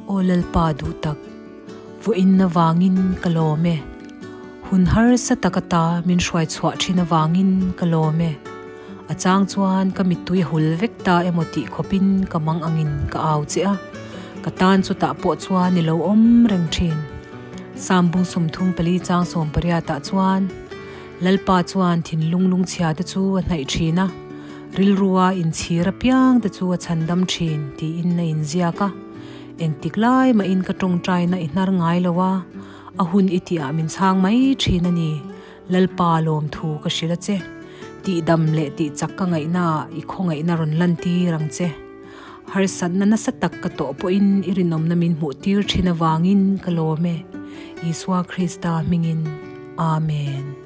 Aw Lalpa duh tak, vawiin avangin ka lawm e. Hun harsa tak ata min hruai chhuah thin avangin ka lawm e. A chang chuan ka mittui a hul vek ta emaw tih khawpin ka mang angin ka au che a, ka tan chutah pawh chuan i lo awm reng thin. Sambung 34 chang 18 ah chuan Lalpa chuan thinlung lungchhia te chu a hnaih thin a, rilrua inchhir apiang te chu a chhandam thin tiin a inziak a. Engtik lai mahin ka tawngtaina i hnar ngai lo a, a hun i tihah min chhang mai thin a ni. Lalpa lawmthu ka hrilh a che. Tihdam leh tihchak ka ngaihnaah i khawngaihna rawn lantir ang che. Harsatna nasa tak ka tawh pawhin i rinawmna min hmuhtir thin avangin ka lawm e. Isua Krista hmingin. Amen.